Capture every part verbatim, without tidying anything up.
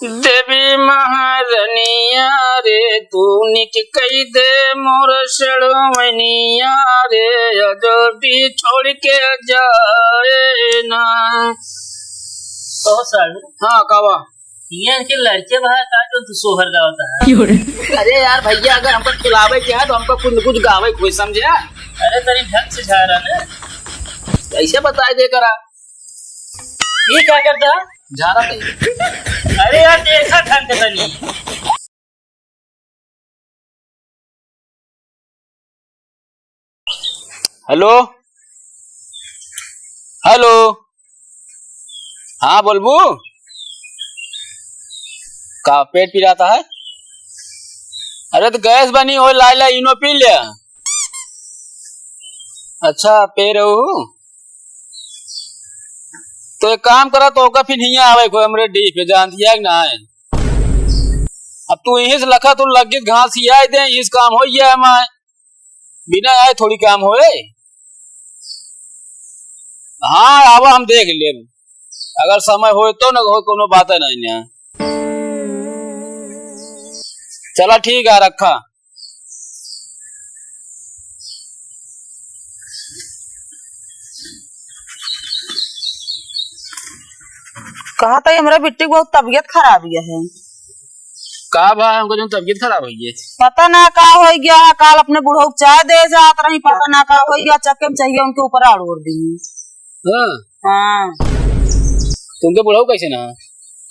देवी महारनिया रे, तू निक कई दे मोर सड़वनिया रे, अजोटी छोड़ के जाए ना। कहो साढ़ू। हाँ, कावा? ये इनके लड़के बा का जो तू सोहर गावत है? अरे यार भैया, अगर हमका खिलावे के है तो हमका कुछ न कुछ गावे के होई, समझे? अरे तनी ढंग से झारा ना। कैसे बताए दे करा? ये क्या करता है? झारा नहीं। अरे यार, देखा ढंग से नहीं। हेलो, हेलो, हाँ बोलबू? का पेट पिराता है? अरे तो गैस बनी हो, लाइला इनो पी ले। अच्छा, पे रहू? तो एक काम करा, तो ओका फिर हियाँ आवे को हमरे डीह पे, जानती है कि ना है? अब तू यहीं से लखा, तू लग गई घास ही आए दे, इस काम हो गया हमारे। बिना आए थोड़ी काम होए। हाँ, आवा, हम देख लेब, अगर समय होए तो, न हो कोनो बात नहीं है। चला ठीक है, रखा। कहा था हमरा बिट्टी के बहुत तबीयत खराब है। का बा, उनका जो तबीयत खराब हो गई? पता ना का हो गया है, काल अपने बुढ़ऊ के चाय दे जात रही, पता ना का हो गया, चक्के में चाहिए उनके ऊपर आड़ ओढ़ दी। हाँ। हाँ। तुमके बुढ़ऊ कैसे ना?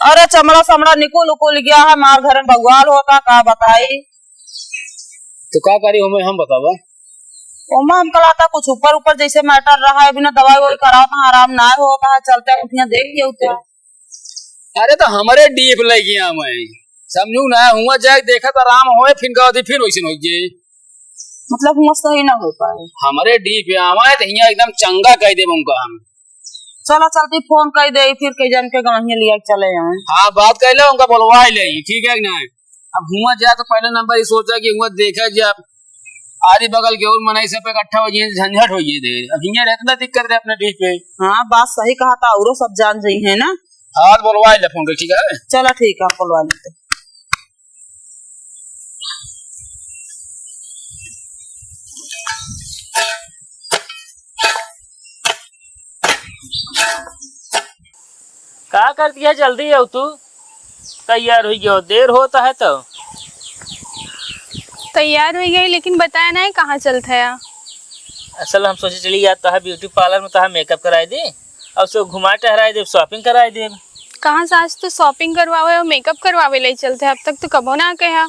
अरे चमड़ा समड़ा निकुल उकुल गया है, मार घर में बवाल होता, का बताई। तो का करी हमें हम बतावा? ओमा हम कलाता कुछ ऊपर ऊपर जैसे मैटर रहा है, बिना दवाई ववाई करावत है, आराम ना होता है, चलते उठिया देख लियो तो। अरे तो हमरे डीह पे लइ गया मैं, समझू ना, हुआ जाए देखा तो आराम होए, फिर कहती फिर वैसे हो गए। मतलब हुआ सही ना हो पाए। हमरे डीह पे आवा है तो हियाँ एकदम चंगा कह देब उनका हम। चला चलती फोन कह दे, फिर कह जान के गवहिया लिया के चले आए। हाँ, बात कह ले, उनका बोलवा ले, ठीक है कि ना? अब हुआ जाए तो पहले नंबर ही सोचा कि हुआ देखा जाए, आरी बगल के और मनई सब इकट्ठा हो जाए, झंझट हो जाए दे। अब हियाँ रहता दिक्कत रहे अपने डीह पे। हाँ, बात सही कहा था, औरो सब जान जाई है ना। हाँ, तो बोलवा ले फोन कर, ठीक है? चला ठीक है, बोलवा लेते। का करती है, जल्दी आओ तू, तैयार हुई गयो, देर होता है तो। तैयार हुई गई, लेकिन बताया ना है कहाँ चलत है। असल हम सोचे चली यार, तोहार ब्यूटी पार्लर में तोहार मेकअप कराई दे, और सब घुमा टहराई दे, शॉपिंग कराई दे। कहाँ से आज तो शॉपिंग करवावे और मेकअप करवावे ले चलते, अब तक तो कबो ना कहा।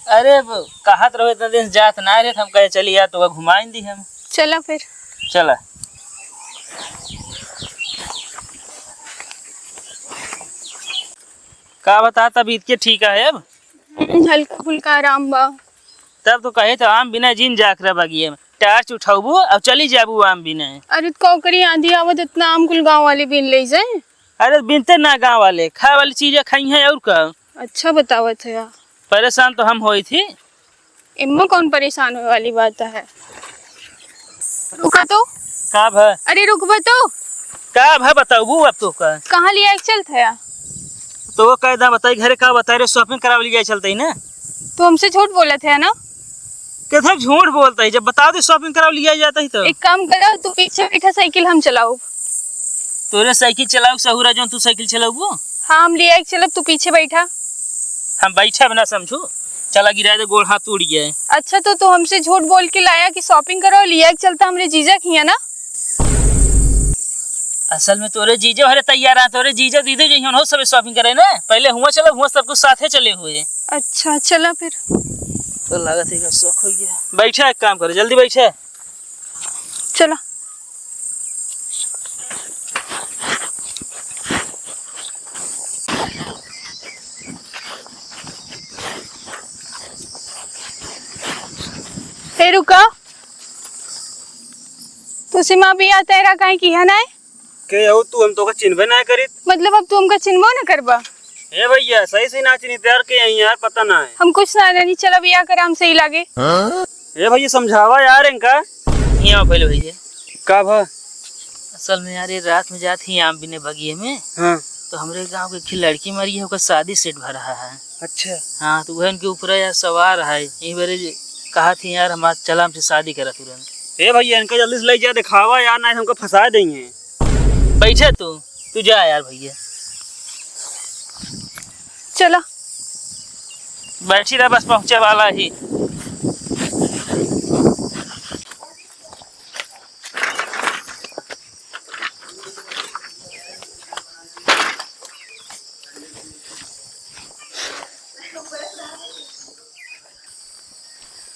अरे, अब कहत रहो इतना दिन जात ना रहे, हम कहे चली यार, तो घुमाई दी हम। चला फिर। चला। का बता, तबीयत के ठीक है अब? हम्म, हल्का फुल्का आराम बा। तब तो कहे तो आम बिना जिन जाक रह बगिए में। टार्च उठाबू और चली जाबू आम बिना। अरे तो का करी, आंधी आवत इतना आम कुल गाँव वाले बीन ले जाए। अरे बिनते ना गाँव वाले, खाए वाली चीजें खाई हैं और का। अच्छा बतावत है यार। परेशान तो हम होई थी। इम्मा कौन परेशान होए वाली बात है? रुका तो। का भ? अरे रुकबा तो। का भ बताबू अब तो का? कहाँ लिया एक चलत है? तो वो कह दा बताई घरे का बताई रे, शॉपिंग करावे लिया चलते ही ना। तो हमसे झूठ बोलत है ना? कैसे झूठ बोलता है, जब बता दे शॉपिंग करावे लिया जाता ही तो। एक काम करो, तू पीछे बैठा, साइकिल हम चलाओ। तोरे साइकिल चलाओ सहूरा, जो तू साइकिल चलाबू? हाँ, हम लिया एक चलब, तू पीछे बैठा। हम बैठा बिना समझू, चला गिरा दे, गोड़ हाथ टूट गया है। अच्छा, तो तू हमसे झूठ बोल के लाया कि शॉपिंग करो, लिया एक चलता हमरे जीजा के हियाँ ना। असल में तोरे जीजा हरे तैयार आ, तोरे जीजा दीदी जो हो सब शॉपिंग करे ना, पहले हुआ चलो, हुआ सब कुछ साथे चले हुए। अच्छा, चला फिर। तो लागत है का शौक हो गया। बैठा, एक काम करे, जल्दी बैठा। चला। ए रुका, तू सीमा बिया तेरा काहे किया ना है? के हो तू, हम तोका चिन्हबे ना करित। मतलब अब तू हमका चिन्हबो ना करबा? ए भैया, सही से ना चिन्हित यार, के यहीं यार, पता ना है। हम कुछ ना जानी, चला बिया कर, हमसे ही लागे। हाँ? ए भैया, समझावा यार इनका। हियाँ आओ पहले भैया। का भा? असल में यार, ये रात में जात ही आम बिने बगिए में। हाँ। तो हमरे गाँव के एक लड़की मरी है, ओकर शादी सेट भा रहा है। अच्छा। हाँ, तो वह इनके ऊपर यार सवार है। यही बारे जे कहा थी यार, हम आज चला, हमसे शादी करा तुरंत। ए भैया, इनका जल्दी से ले जा, दिखावा यार, नहीं हमको फंसा देंगे। बैठे तू, तू जा यार भैया। चला। बैठी रह, बस पहुँचे वाला ही।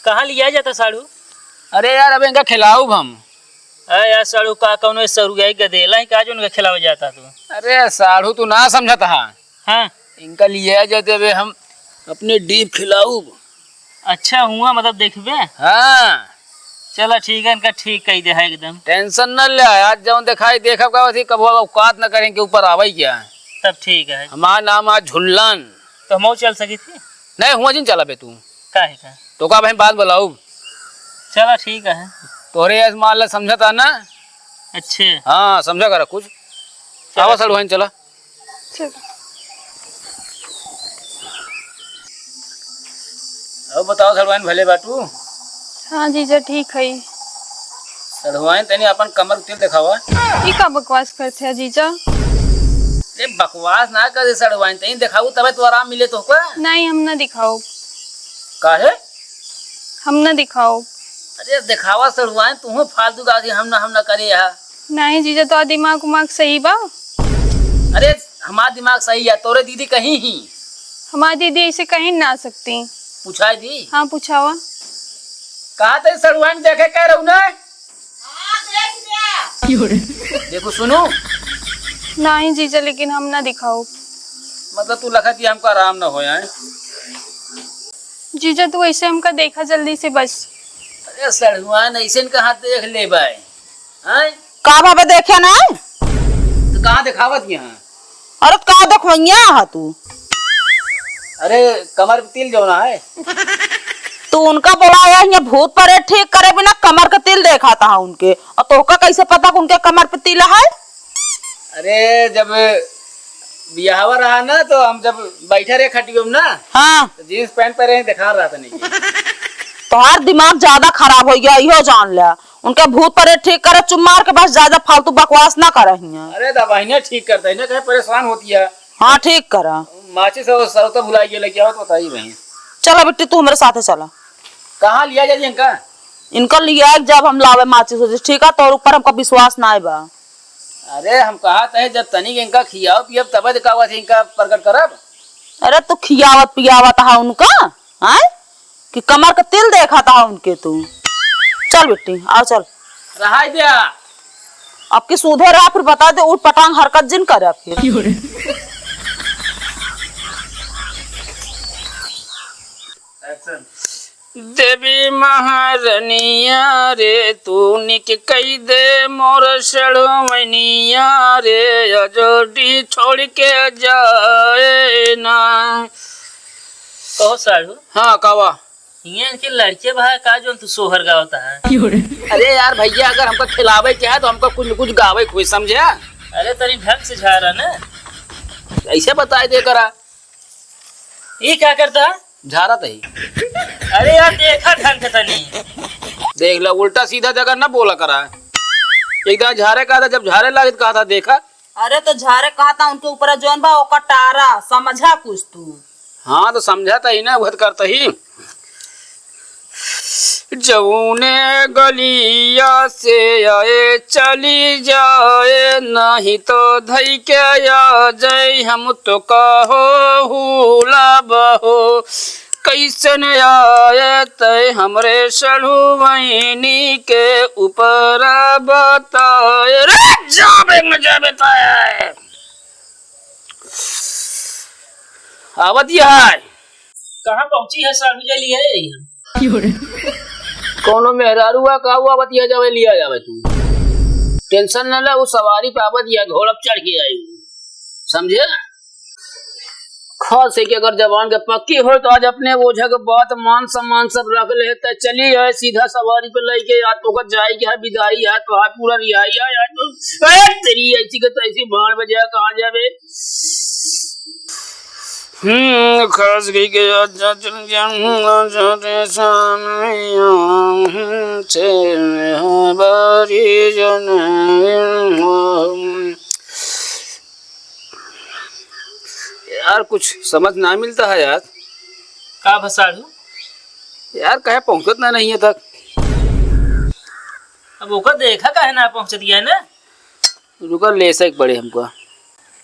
कहाँ लिया जाता साढ़ू? अरे यार, अब इनका खिलाऊब हम। अरे यार साढ़ू, का कौनो सरुआई गदेला है का जो उनका खिलावा जाता तू? अरे साढ़ू, तू ना समझत हा। हाँ। इनका लिया जाते हुए हम अपने डीप खिलाऊब। अच्छा हुआ, मतलब देखबे? हाँ। चला ठीक है, इनका ठीक कही दे है एकदम। टेंशन न ले, आज जौन दिखाई देखब का वैसे कबो औकात न करें कि ऊपर आवे क्या। तब ठीक है। हमार नाम आज झुल्लन। तो हम चल सकी थी? नहीं, हुआ जिन चला बे तू। काहे का? तो का भाई बात बुलाऊ। चला ठीक है। तोहरे यस मान ला, समझता ना? अच्छे। हाँ, समझा करा कुछ। चला आवा ठीक। सड़वाइन चला। चलो। अब बताओ सड़वाइन, भले बाटू? हाँ जीजा, ठीक है। सड़वाइन, तनी अपन कमर के तेल देखावा। ई का बकवास करते हैं जीजा? अरे बकवास ना करे सड़वाइन, तनी देखाऊ तबे तो आराम मिले तोहका। नहीं, हम ना दिखाओ। काहे? हम ना दिखाओ। अरे देखावा सड़वाइन, तू फालतू का हम ना, हम ना करे यहाँ। नहीं जीजा, तो दिमाग उमाग सही बा? अरे हमार दिमाग सही है, तोरे दीदी कहीं ही। हमार दीदी ऐसे कहीं ना आ सकती। पूछाई दी? हाँ, पूछावा। कहा थे सड़ुआइन देखे कह रहू ना? देखो सुनो। नहीं जीजा, लेकिन हम ना दिखाओ। मतलब तू लखत ही हमको आराम ना होया है? जीजा, तू ऐसे हमका देखा जल्दी से बस। अरे सड़ुआइन ऐसे न कहाँ देख ले बाय? हैं? का भावे देखे ना? तो कहाँ देखावत यहाँ? अरे का देखवैया हा तू? अरे कमर पे तिल जौना है। तू उनका बोलाया यहाँ भूत परेत ठीक करे बिना कमर के तिल देखाता हा उनके, और तोहका कैसे पता कि उनके कमर पे तिल है? अरे जब बियाहवा रहा ना तो हम जब बैठा रहे खटियो में ना, हाँ। तो जींस पैंट पहने देखा रहा था नहीं। तोहार दिमाग ज्यादा खराब हो गया, इहो जान ल्या। उनके भूत परेत ठीक करे चुप मार के बस, ज्यादा फालतू बकवास ना करहिया। अरे दबहिने ठीक करता है ना, कहीं परेशान होती है। हाँ ठीक करा। माचिस और सरौता भुलाई गए, लेके आओ तो बताइए बहन। चला बिट्टी, तू हमरे साथे चला। कहाँ लिया जाए इनका? इनका लिया जब हम लावे माचिस उचिस, ठीक है, तोर ऊपर हमका विश्वास ना बा। अरे हम कहा थे जब तनिक इनका खियाओ पियाओ तबे दिखावा थे इनका प्रकट करब। अरे तू खियावत पियावत हा उनका, हैं? कि कमर का तिल देखाता हा उनके तू? चल बिट्टी, आओ चल। रहाई द्या। अब की सूधे रहा, फिर बता दे, उठ पटांग हरकत जिन करे फिर। Action। देवी महारनिया रे, तू निक कई दे मोर सड़वनिया रे, अजोडी छोड़ के जाए ना। कहो साढ़ू। हाँ, कावा? हियाँ इनके लड़के भाई का जोन तू सोहर गावता है? अरे यार भैया, अगर हमका खिलावे के है तो हमका कुछ न कुछ गावे के होई, समझे? अरे तनी ढंग से झारा ना। ऐसे बताए दे करा। ई का करता? झारत ही। अरे यार देखा ढंग से तनी। देख ला, उल्टा सीधा जगह ना बोला करा। एक दाँय झारे कहा था, जब झारे लागे तो कहा था देखा। अरे तो झारे कहा था, उनके ऊपर जौन बा ओकर टारा, समझा कुछ तू। हाँ तो समझा तो ही ना, वह तो करता ही। जौने गलिया से आए चली जाए, नहीं तो धई के आ जाए, हम तो कहो हुला बहो। कैसन आए तय हमरे सढ़ुवैनी के ऊपर बताए। रे जाबे न जाबे तय। आवत ही है। कहाँ पहुँची है साढ़ू, जा लिया जाइए। कौनो मेहरारू आ का हुआ, बतिया जावे, लिया जावे तू। टेंशन न ले, वो सवारी पे आवत या घोड़ा पे चढ़ के आई। समझे? खास है कि अगर जबान के पक्की हो तो आज अपने ओझा के बात मान सम्मान सब रख ले, त चली आए सीधा सवारी पे लेके, आज तो ओकर जाए के है, विदाई है, तो आज पूरा रिहाई है, आज तो, ए, तेरी ऐसी के तैसी भाड़ बजा, कहाँ जाबे? हम्म, खास कही के आज जा चल जाऊंगा, जा रे सानैया, हम्म, से हमारी जन। यार, कुछ समझ ना मिलता है यार। का भा साढ़ू? यार, कहे पहुँचत ना नहीं है तक। अब ओकर देखा काहे ना पहुँचत गया ना? रुका, ले से पड़े हमको।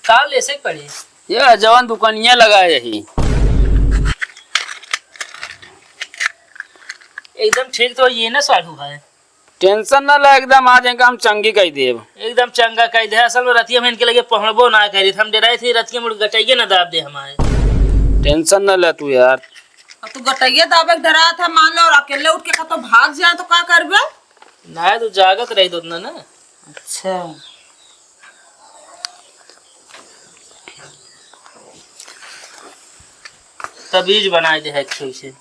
का ले से पड़े? ये जवान दुकानिया लगा है यही। एकदम ठीक तो ये ना साढ़ू है। Tension ना ले, एकदम आज इनका हम चंगी कह देब। एकदम चंगा कह दे। असल में रतिया में इनके लगे पहुँचबो ना करी, हम डराए थे रतिया में गटैये ना दाब दे हमारे। Tension ना ले तू यार। अब तू गटैये दाबे के डरा था, मान लो और अकेले उठ के कतो भाग जाए तो का करबे? ना, तू जागत रही तो उतना ना। अच्छा। तबीज बनाए दे है एक ठो इसे।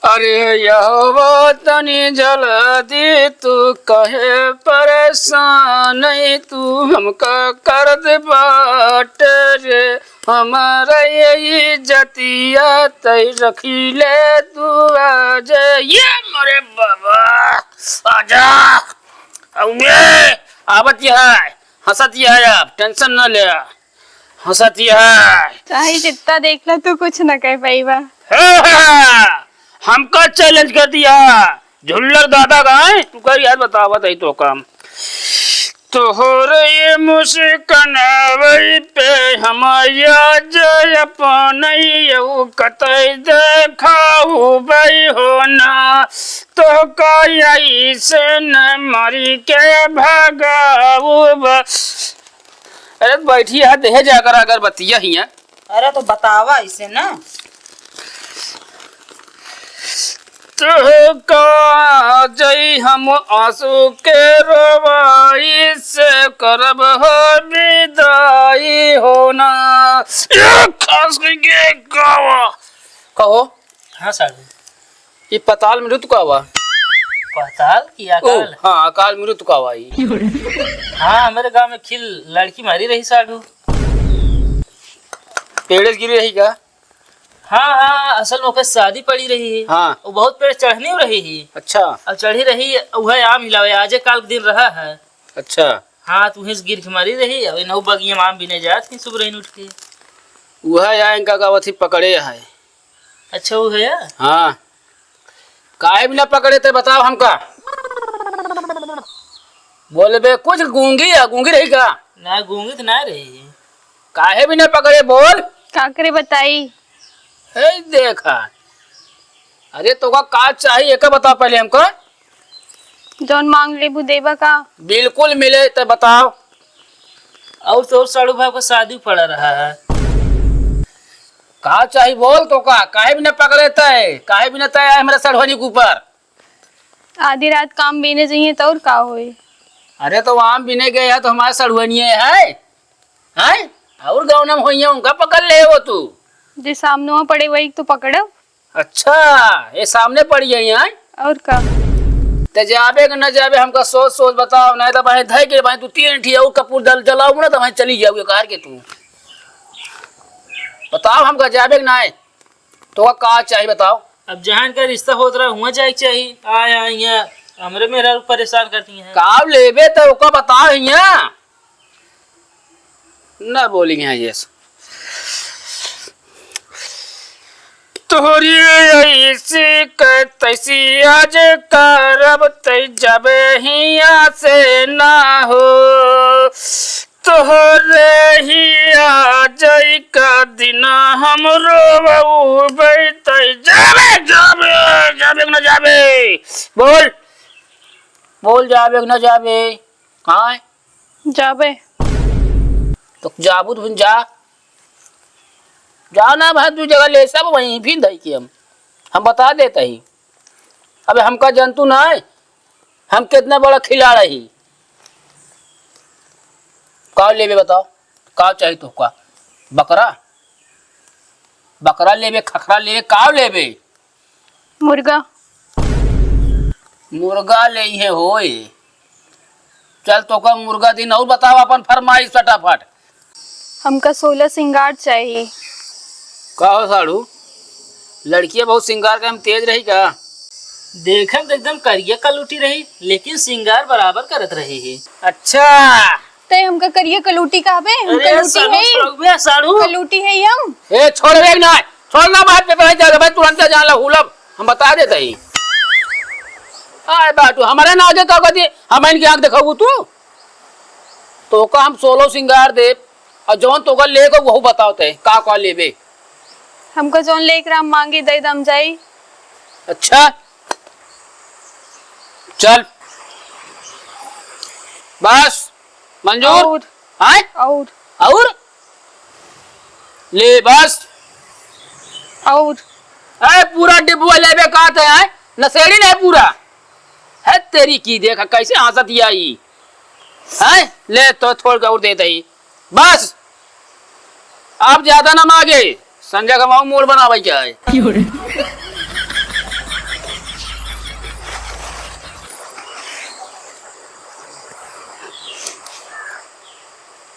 अरे यहो तनी जल्दी तू कहे परेशान तू हमका कर दे बाट रे। हमारा यही जतिया तै रखी ले तू आज। ये मोरे बाबा, आजा। अउए, आवत ही है, हंसत ही है, अब tension न ले। हंसत ही है। चाहे जितना देख ला, तू कुछ न कह पाईबा। हाँ, हाँ, हाँ, हमका challenge कर दिया। झुल्लर दादा का है, तू कर यार बतावत है तो काम। तोहरे मुस्कनवई पे हम आज अपन यऊ कतई देखाऊ बई हो ना, तोहका ऐसे न मरी के भगाऊ ब-, अरे बैठी है, देहे जाकर अगरबत्तिया हिया। अरे तो बतावा इसे ना। तोहका जई हम आंसू के रोवाई से करब हो विदाई हो ना। ये खास के गावा। कहो। हाँ साढ़ू। ई पताल मृत्यु का हुआ? पताल की ओ, अकाल? हाँ, अकाल मृत्यु का हुआ ई। हाँ, हमारे गांव में खिल लड़की मारी रही साढ़ू। पेड़े से गिरी रही का? हाँ, हाँ, असल में ओकर शादी पड़ी रही है। हाँ। वो बहुत पेड़ चढ़नी रही है। अच्छा। अब चढ़ी रही, वह आम हिलावे, आजे काल के दिन रहा है। अच्छा। हाँ, तो वहीं से गिर के मारी रही, अब इनहु बगिया में आम बीने जात ही सुबह रही उठ के। वह या इनका गावत ही पकड़े है। अच्छा, वो है यार? हाँ। काहे बिना पकड़े ते बताओ हमका? बोलबे कुछ, गूंगी या गूंगी रही का? ना, गूंगी तो ना रही। काहे बिना पकड़े बोल? का करे बताई? हे देखा, अरे तोका का चाही एका बताओ पहले हमका। जौन मांग लेबू देबा का? बिल्कुल मिले ते बताओ। और तो साढ़ू भाई का शादी पड़ा रहा है। का चाही बोल तोका, काहे बिना पकड़े तय, काहे बिना तय है हमारे सड़वनी के ऊपर? आधी रात काम बीने जाइए तो और का होई? अरे तो आम बीने गए है तो हमारे सड़वनिये है, हैं? और गाँव में होइए उनका पकड़ ले हो तू। जे सामने वहाँ पड़े वही तो पकड़ब। अच्छा, ये सामने पड़ी है यहाँ? और का? ते जाबे कि न जाबे हमका सोच सोच बताओ, नहीं तो भाई धै के भाई तू तीन ठी और कपूर दल जलाओ ना तो भाई चली जाओगे कार के तू। बताओ हमका जाबे कि नहीं? तो का चाही बताओ? अब जहाँ इनका रिश्ता होत रहा हुआ जाए के चाही। आए, आए यहाँ हमरे मेहरारू परेशान करती हैं। का लेबे तो ओका बताओ यहाँ। ना बोली यहाँ ये सब। तोहरी ऐसी कै तैसी आज करब तै जबे हिया से ना हो। तोहरे ही आ जाई का दिन हम रोबे तै जबे, जबे, जबे ना जबे। बोल, बोल जाबे ना जाबे। हाँ? जाबे। तो जाबू तो फिर जा। जा ना भाई, दू जगह ले सब वहीं फिर धई के हम। हम बता देते ही। अबे हमका जंतु ना है, हम कितना बड़ा खिलाड़ ही। का लेबे बताओ, का चाही तोहका? बकरा, बकरा लेबे, खखरा लेबे, का लेबे? मुर्गा। मुर्गा लेइहे होए। चल तोहका मुर्गा दिन। और बताओ अपन फरमाइश फटाफट। हमका सोलह सिंगार चाही। का हो साढ़ू, लड़किया बहुत सिंगार के हम तेज रही का? देखम तो एकदम करिया कलूटी रही, लेकिन सिंगार बराबर करत रही है। अच्छा। ते हमका करिया कलूटी कहबे? हम अरे कलूटी साढ़ू, है? छोड़बे साढ़ू। कलूटी है हम? ए, छोड़बे ना, छोड़ ना, बात पे तो नहीं जाएगा भाई, तुरंत जान ला हुलब, हम बता देते ही। आए बाटू, हमारे ना आगे तो कदी हम इनकी आँख दिखाऊ तू? तोहका हम सोलह सिंगार देब, और जौन तोहका लेके वहू बताओ ते, का का लेबे? हमका जौन लेके राम मांगी दे दम जाई। अच्छा, चल, बस, मंजूर? और? आय? और? और? ले, बस। और? ए, पूरा डिब्बा लेबे का ते, आय? नशेड़ी नहीं पूरा। है तेरी की, देखा कैसे हंसत ही आई। हैं? ले तो थोड़ के और दे दई। बस, आप ज्यादा ना मांगे, संजय का माऊ मोड़ बनावे क्या है?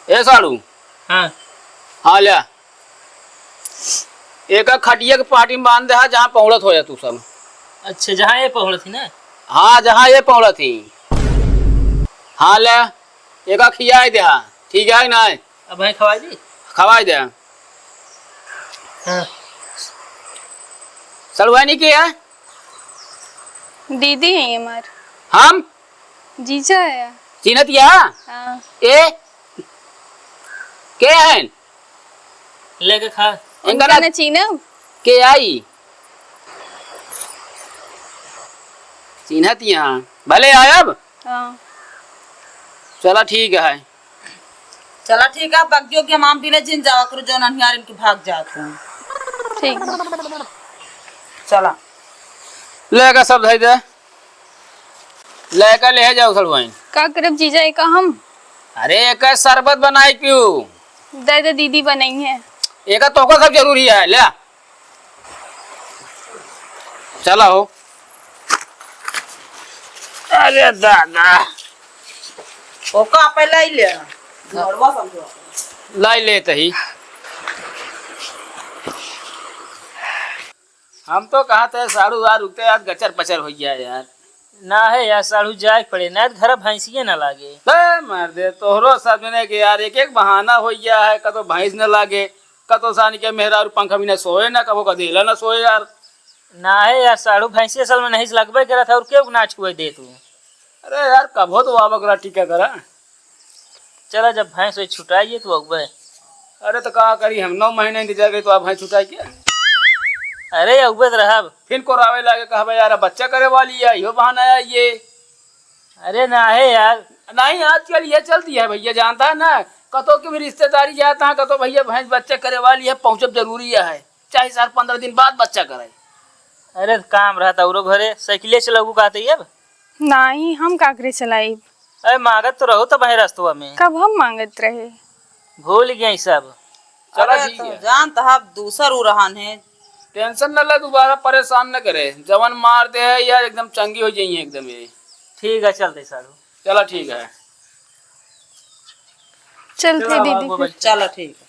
ए साड़ू। हाँ। हाँ, ले। एका खटिया के पाटी में बांध दे, हाँ, जहाँ पहुड़त हो जा तू सब। अच्छा, जहाँ ये पहुड़त ही ना? हाँ, जहाँ ये पहुड़त ही। हाँ, ले, एका खियाई दे, हाँ, ठीक है ना? अब भाई खवाई दी? खवाई दे। हाँ। सड़ुआनी के है? दीदी है ये हमार। हम? जीजा है। चिन्हत या? हाँ। ए? के हैं? लेके खा। इनका इनका ना ना चीनब? के आई? चिन्हत यहाँ। भले आयब? हाँ। चला ठीक है। चला ठीक है, बग्गियो के माम बिना जिन जावा करो, जौन अनियार इनके भाग जात हो। ठीक बा। चला। लेके सब धई दे। लेके ले जाओ सड़ुआइन। का करब जीजा, एका हम? अरे, एका शरबत बनाई पियो। दे दे, दीदी बनाई है। एका तोहका सब जरूरी है, ले। चला हो। अरे दादा। ओका पहले ही ले। घरवा समझो। लाई लेत ही। हम तो कहत है साढ़ू यार रुकते यार गचर पचर हो गया यार। ना है यार साढ़ू जाए के पड़े, ना तो घर भैंसिए ना लागे। बे मर दे तोहरो सब जने के यार एक एक बहाना हो गया है, कतो भैंस न लागे, कतो सानी के मेहरारू पंखा बिना सोए ना, कबो गदेला ना सोए यार। ना है यार साढ़ू भैंसिए असल में नहीं से लगबे करत है और केहू ना छुए दे तू। अरे यार कबो तो आवा करा टीका करा। चला, जब भैंस वही छुटाइए तो अउबे। अरे तो का करी, हम नौ महीना इंतजार करी तो आप भैंस छुटाई के? अरे अउबे तो रहब। फिर कोरावे लागे कहबे, "यार, अब बच्चा करे वाली है, इहो बहाना है ये।" अरे ना है यार। नहीं, आजकल ये चलती है भैया, जानता है ना, कतो की भी रिश्तेदारी जाता है, कतो भैया भैंस बच्चा करे वाली है, पहुँचब जरूरी है, चाहे साल पन्द्रह दिन बाद बच्चा करे। अरे काम रहता औरो घरे, साइकिले चलाऊ कहते ही अब। नाही, हम काकरे चलाइब? अरे मांगत तो रहो तब है रस्तवा में। कब हम मांगत रहे? भूल गए सब। चला अरे ठीक तो है। जान तो अब दूसर उ रहन है। टेंशन न ले, दोबारा परेशान न करे। जवन मार दे है यार, एकदम चंगी हो जाइए एकदम ये। ठीक है, चलते साढ़ू। चला ठीक है। चलते चला, दीदी बाबू, फिर। चला ठीक है।